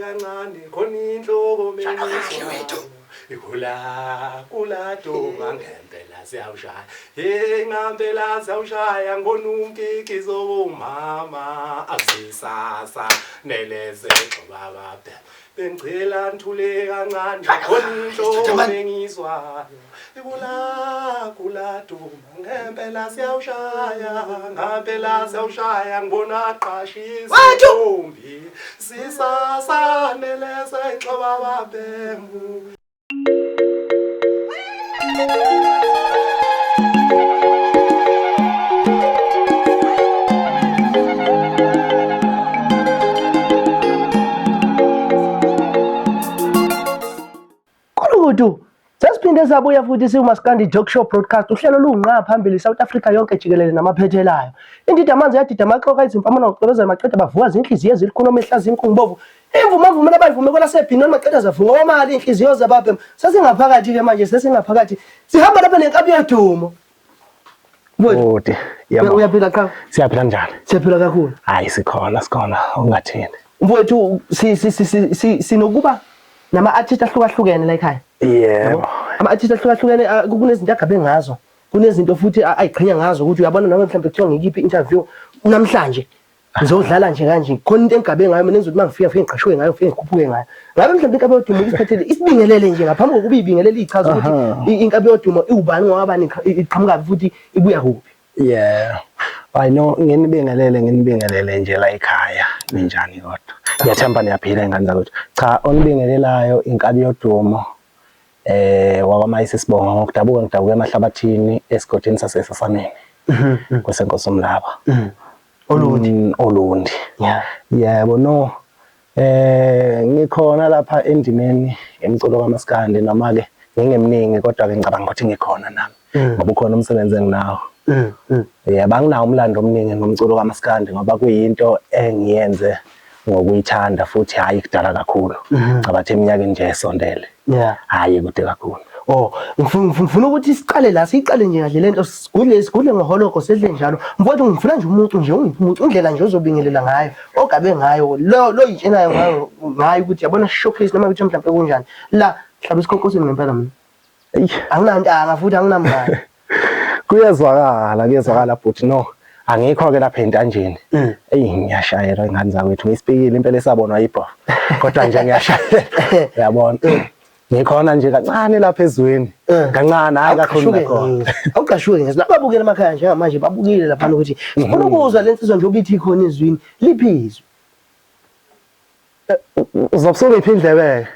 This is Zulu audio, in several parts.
kancane khona inhloko menizwayo Ikula kula duma ngempela siyawushaya hey ngempela siyawushaya ngibona umkikizo womama akusisasa neleze baba bengicela nithule kancane khona inhloko engizwayo ikula kula duma ngempela siyawushaya ngempela siyawushaya ngibona qashisa intombi sisasa neleze baba bhemu Kulukudu sesiphinde sabuya futhi siwumaskandi Talk Show Broadcast uhlelo olunqa phambili South Africa yonke jikelele namaphethelayo. Indida amanzi yadida amaxoka izimfamona ngokucwebezela maqeda bavuka zinhliziyo ezilikhulu omehla zinkungubovu Imvume mvumela abayivume kwelaseBhinoni maqeda zavuma omali inhliziyo zababhemu. Sesingaphakathi ke manje sesingaphakathi. Sihamba lapha nenkabi yodumo. Bhuti, yebo. Uyaphila qha? Siyaphila njani? Siyaphila kakhulu. Hayi sikhona sikhona ungathini. Mfowethu si si si si sinokuba nama artist ahlukahlukene la ekhaya. Yebo. Ama artist ahlukahlukene kunezinto agabe ngazo. Kunezinto futhi ayiqhenya ngazo ukuthi uyabona noma mhlawumbe kuthiwa ngikiphi interview namhlanje ngizodlala nje kanje khona into engigabe ngayo mina engizothi uma ngifika ngifike ngiqashwe ngayo ngifike ngikhuphuke ngayo ngabe mhlawumbe inkabi yodumo isiphathele isibingelele nje ngaphambi kokuba ibingelele ichaze ukuthi inkabi yodumo iwubani ngowabani iqhamukaphi futhi ibuya kuphi yeah I know nginibingelele nginibingelele nje la ekhaya ninjani kodwa ngiyathemba niyaphila ingane zakwethu cha onibingelelayo inkabi yodumo eh wakwaMayisa sibonga ngokudabuka ngidabuka emahlabathini esigodini saseSasaneni kwesenkosi umlaba Olundi Olundi yeah yebo no ngikhona lapha endimeni yemculo kaMaskandi noma ke ngingemningi kodwa ke ngicabanga ukuthi ngikhona nami ngoba ukhona umsebenzi enginawo yebo anginawo umlando omningi ngomculo kaMaskandi ngoba kuyinto engiyenze ngokuyithanda futhi hhayi kudala kakhulu cabathe eminyakeni nje esondele yeah hhayi kude kakhulu Oh, ngifuna ukuthi siqale la siyiqale nje kahle lento sigudle sigudle ngohologo sedle njalo. Mfowethu ngifuna nje umuntu nje ungiphe umuntu indlela nje ozobingelela ngayo, ogabe ngayo, lo lo yitshenayo ngayo ngayo ukuthi yabona showcase noma ukuthi mhlawumbe kunjani. La hlaba isikhonkosini ngempela mina. Anginantanga futhi anginamngane. Kuyezwakala, kuyezwakala bhuti no. Angikho ke lapha entanjeni. Eyi ngiyashayelwa ingane zakwethu ngisipikile impela esabonwa yibhofa. Kodwa nje ngiyashayelwa. Uyabona. Ngikhona nje kancane lapha ezweni. Kancane hayi kakhulu nakhona. Awuqashuke nje. Lababukela emakhaya njengamanje babukile lapha ukuthi sifuna ukuzwa lensizwa njengoba ithi ikhona ezwini. Liphi izwi? Uzobusuke iphi indlebe?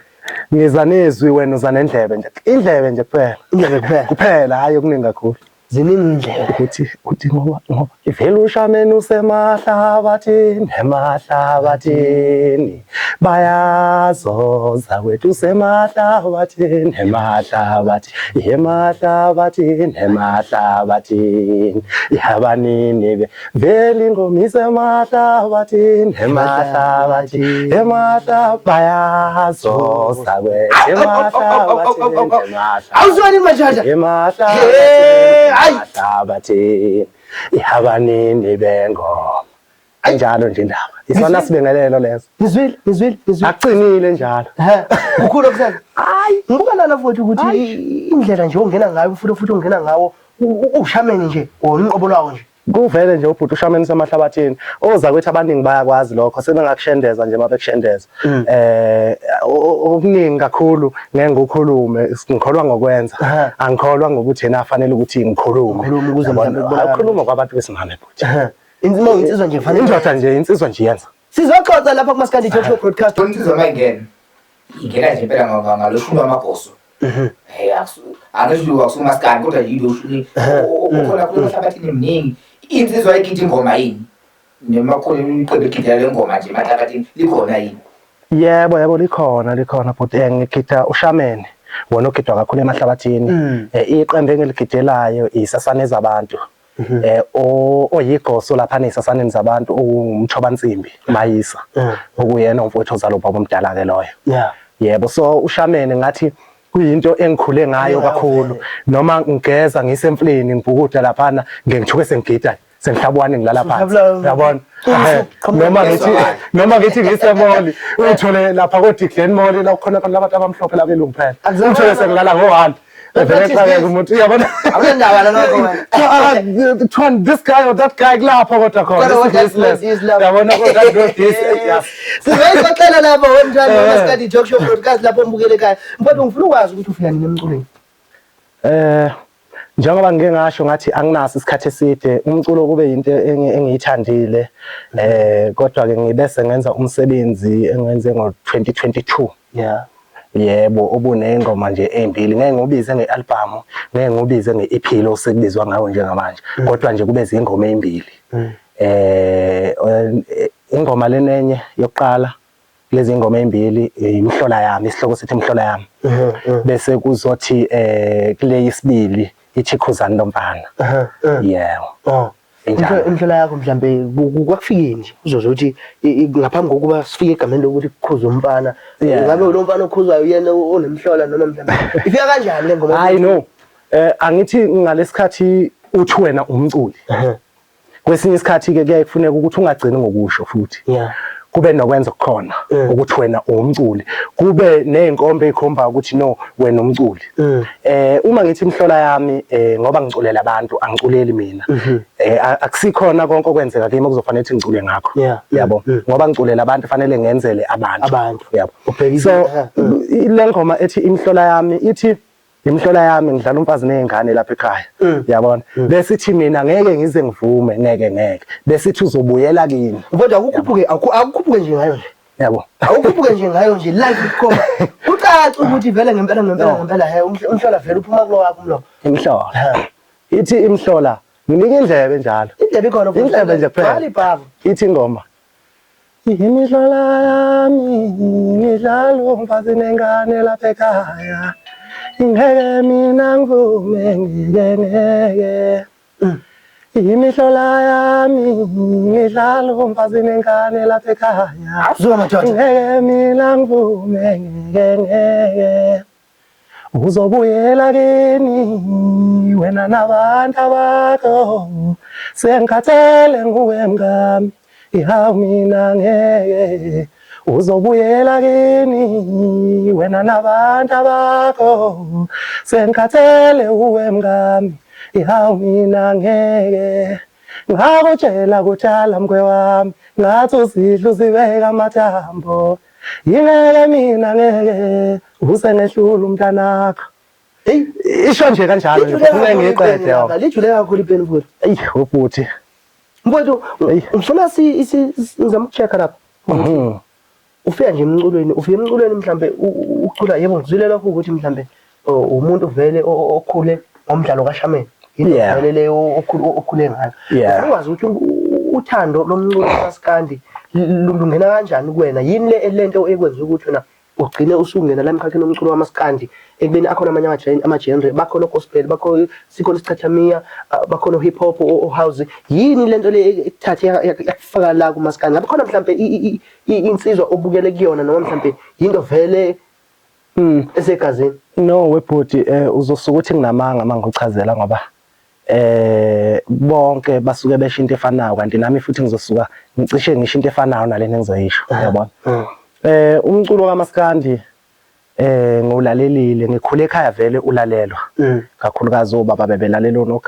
Ngiza nezwi wena uza nendlebe nje. Indlebe nje kuphela. Indlebe kuphela. Kuphela hayi okuningi kakhulu. Ziningi indlebe. Ukuthi uthi ngoba ngoba ivele ushameni usemahlabathini emahlabathini bayazoza kwethu usemahlabathini emahlabathini emahlabathini emahlabathini yabanini be Veli ingoma isemahlabathini emahlabathini emahla bayazoza kwethu emahlabathini emahla Awuzwani majaja. emahlabathini hayi. emahlabathini yabanini bengoma injalo nje indaba isona sibingelelo leso Ngizwile, ngizwile, ngizwile. aqinile njalo Ehhe, kukhulu okusele. Hayi, ngibuka lana futhi ukuthi indlela nje ongena ngayo futhi futhi ongena ngawo ushameni nje wona unqobo lwawo nje. Kuvele nje ubhuti ushameni semahlabathini ozakwethu abaningi bayakwazi lokho sebengakushendeza nje mabekushendeza okuningi kakhulu ngeke ngikukhulume ngikholwa ngokwenza angikholwa ngokuthi yena afanele ukuthi ngikhulume Ngikhulume ukuze mhlawumbe kubonakale. Ukukhuluma kwabantu besimame bhuti Insizwa insizwa nje kufanele indoda nje insizwa nje yenza Sizoxoxa lapha kuMaskandi Talk Show Broadcast. Insizwa mayingena ingena nje impela ngalo shumi wamagoso. Hey angisho akusumaskandi kodwa yilo shumi okhona kule mahlabathini mningi. Insizwa igida ingoma yini? Noma khona iqembu ligidela le ngoma nje emahlabathini likhona yini? Yebo yebo likhona likhona bhuti ngigida ushameni wona ogidwa kakhulu emahlabathini iqembu engiligidelayo isasane zabantu oyigoso lapha nesasaneni zabantu ungumthobansimbi Mayisa okuyena umfowethu ozalwa ubaba omdala ke loyo Yeah. yebo so ushameni ngathi kuyinto engikhule ngayo kakhulu noma ngigeza ngisemfuleni ngibhukuda laphana ngeke ngithuke sengigida Sengihlaba u-one ngilala phansi. Uyabona? Noma ngithi noma ngithi ngise-mall, uyithole lapha ko-Glen Mall la kukhona khona abantu abamhlophe la belungu phela. Uthole sengilala ngo-one. Vele xakeka umuntu uyabona. Awunandaba nalokho wena. Kuthiwa this guy or that guy kulapho kodwa khona. Uyabona kodwa no this. Yes. Sizoyixoxela lapho wemntwana wamaskandi talk show broadcast lapho mbukele ekhaya. Mfowethu ngifuna ukwazi ukuthi ufika nini emculweni. Eh njengoba ngike ngasho ngathi anginaso isikhathi eside umculo kube yinto engiyithandile kodwa ke ngibe sengenza umsebenzi engiwenze ngo-2022. Yeah. Yebo, obuney'ngoma nje ey'mbili ngeke ngiwubize nge-album, ngeke ngiwubize nge-EP lo sekubizwa ngawo njengamanje, kodwa nje kube zingoma ey'mbili. Ingoma lenenye yokuqala kulezi ngoma ey'mbili imihlola yami, isihloko sithi imihlola yami. Bese kuzothi kule yesibili ithi khuzani lomfana. Yebo. Oh. Injalo. Imihlola yakho mhlambe kwakufikeni nje uzozwa ukuthi ngaphambi kokuba sifike egameni lokuthi kukhuze umfana, ngabe lo mfana okhuzwayo uyena onemhlola noma mhlambe ifika kanjani le ngoma? Hayi no. Angithi ngalesikhathi uthi wena umculi. Kwesinye isikhathi ke kuyaye kufuneka ukuthi ungagcini ngokusho futhi. Kube nokwenza okukhona ukuthi wena umculi. Kube nezinkomba ezikhomba ukuthi no wena umculi. Uma ngithi imihlola yami ngoba ngiculela abantu angiculeli mina. Akusikhona konke okwenzeka kimi okuzofanele ukuthi ngicule ngakho. Yabo. Ngoba ngiculela abantu fanele ngenzele abantu. Yabo. So le ngoma ethi imihlola yami ithi imihlola yami ngidlala umfazi nezingane lapha ekhaya. Yabona? Bese ithi mina ngeke ngize ngivume ngeke ngeke. Bese ithi uzobuyela kimi. Kodwa akukhuphuke akukhuphuke nje ngayo nje. Yabo. Awukhuphuke nje ngayo nje live bukhoma. Kucaca ukuthi vele ngempela ngempela ngempela he umhlola vele uphuma kulo wakho umlomo. Imhlola. Ithi imhlola nginika indlebe njalo. Indlebe ikhona futhi. Indlebe nje kuphela. Bhala ibhavu. Ithi ingoma. Imihlola yami ngidlala umfazi nengane lapha ekhaya. Ngeke mina ngivume ngeke ngeke. Imihlola yami ngidlala umfazi nengane lapha ekhaya. Zuka madoda. Ngeke mina ngivume ngeke ngeke. Uzobuyela kini wena nabantu abakho. Sengikhathele nguwe mngami. Ihawu mina ngeke. Uzobuyela kini wena nabantu abakho. Sengikhathele uwe mngami. Ihawu mina ngeke. Ngakutshela kudala mkwe wami ngathi uzidla uzibeka amathambo. Yingeke mina ngeke usengehlula umntanakho. Hey, isho nje kanjalo nje Lijule ngeke ngiqede kakhulu yabo. lijule kakhulu ipeni futhi. Eyi ubhuti. Mfowethu ngifuna ngizama ukucheck lapha. Ufika nje emculweni, ufika emculweni mhlambe ucula yebo ngizwile lokho ukuthi mhlambe umuntu vele okhule ngomdlalo kaShameni. Into vele leyo okhule ngayo. Ufuna ukwazi ukuthi uthando lomculo kaMaskandi lungena kanjani kuwena? Yini le lento ekwenza ukuthi wena ugcine usungena la emkhakheni womculo wamaskandi ekubeni akhona amanye ama-genre, bakhona o-gospel, bakhona sikhona isichathamiya, bakhona o-hip hop, o-house. Yini lento le ekuthathe yakufaka la kumaskandi? Ngabe khona mhlambe insizwa obukele kuyona noma mhlambe yinto vele esegazini? No webhuti uzosuka uthi nginamanga uma ngikuchazela ngoba bonke basuke besho into efanayo kanti nami futhi ngizosuka ngicishe ngisho into efanayo nalena engizoyisho uyabona. Umculo kaMaskandi ngiwulalelile ngikhule ekhaya vele ulalelwa kakhulukazi obaba bebelalela onoga.